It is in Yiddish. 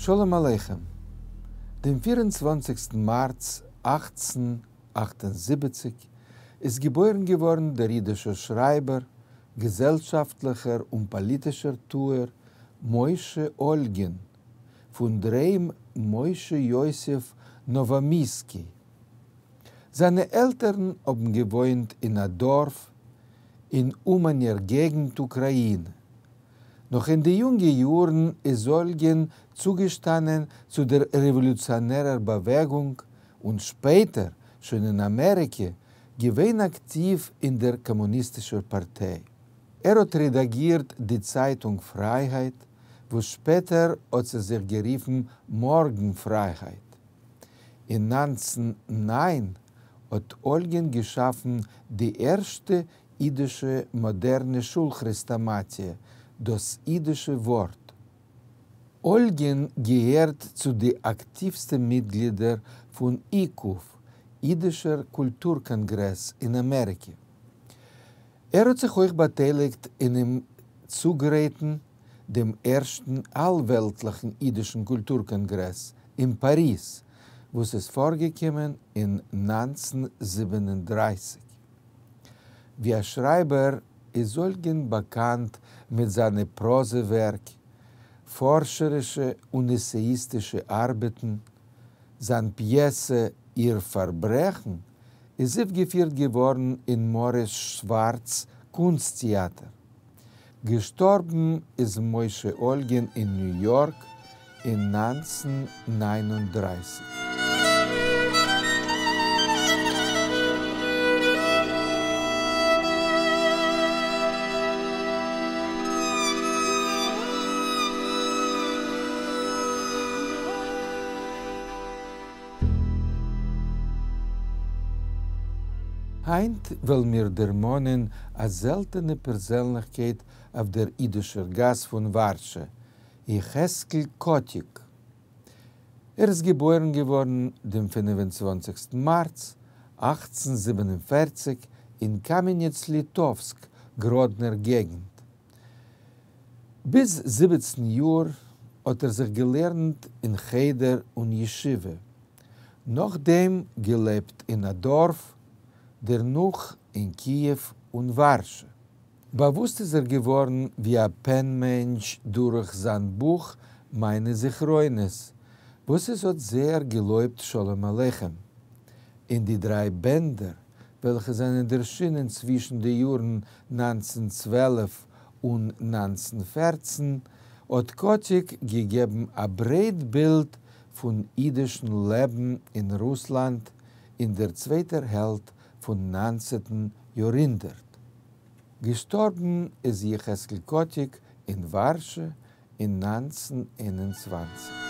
שלום עליכם! דעם 24סטן מארץ 1878 איז געבוירן געווארן דער אידישער שרייבער, געזעלשאפטליכער און פאליטישער טוער משה אולגין, פון דר'היים משה יוסף נאוואמיסקי. זיינע עלטערן האבן געוואוינט אין א דארף אין אומאנער געגנט אוקראינע. נאך אין די יונגע יארן איז אולגין צוגעשטאנען צו דער רעוואלוציאנערער באוועגונג און שפעטער, שוין אין אמעריקע, געווען אקטיוו אין דער קאמוניסטישער פארטיי. ער האט רעדאגירט די צייטונג פרייהייט, וואס שפעטער האט זי זיך גערופן מארגן פרייהייט. אין 1909 האט אולגין געשאפן די ערשטע אידישע מאדערנע שול-כרעסטאמאטיע, דאס אידישע ווארט. אולגין געהערט צו די אקטיווסטע מיטגלידער פון איקוף, אידישער קולטור קאנגרעס אין אמעריקע. ער האט זיך אויך באטייליגט אינעם צוגרייטן דעם ערשטן אלוועלטליכן אידישן קולטור קאנגרעס אין פאריז, וואס איז פארגעקומען אין 1937. ווי א שרייבער איז אולגין באקאנט מיט זיינע פראזע ווערק, פארשערישע און עסעאיסטישע ארבעטן, זיין פיעסע איר פארברעכן איז אויפגעפירט געווארן אין מאריס שווארץ קונסט טעאטער. געשטארבן איז משה אולגין אין ניו יארק אין 1939. היינט וועלן מיר דערמאנען א זעלטענע פערזענליכקייט אויף דער אידישער גאס פון ווארשע, יחזקאל קאטיק. ער איז געבוירן געווארן דעם 25סטן מארץ 1847 אין קאמעניץ-ליטאווסק, גראדנער געגנט. ביז 17 יאר האט ער זיך געלערנט אין חדר און ישיבה, נאכדעם געלעבט אין א דארף, דערנאך אין קיעוו און ווארשע. באוואוסט איז ער געווארן ווי א פען-מענטש דורך זיין בוך מיינע זכרונות, וואס עס האט זייער געלויבט שלום עליכם. אין די דריי בענדער וועלכע זענען ערשינען צווישן די יארן 1912 און 1914, האט קאטיק געגעבן א ברייט בילד פון אידישן לעבן אין רוסלאנד אין דער צווייטער העלפט פון 19טן יארהונדערט. געשטארבן איז יחזקאל קאטיק אין ווארשע אין 1921.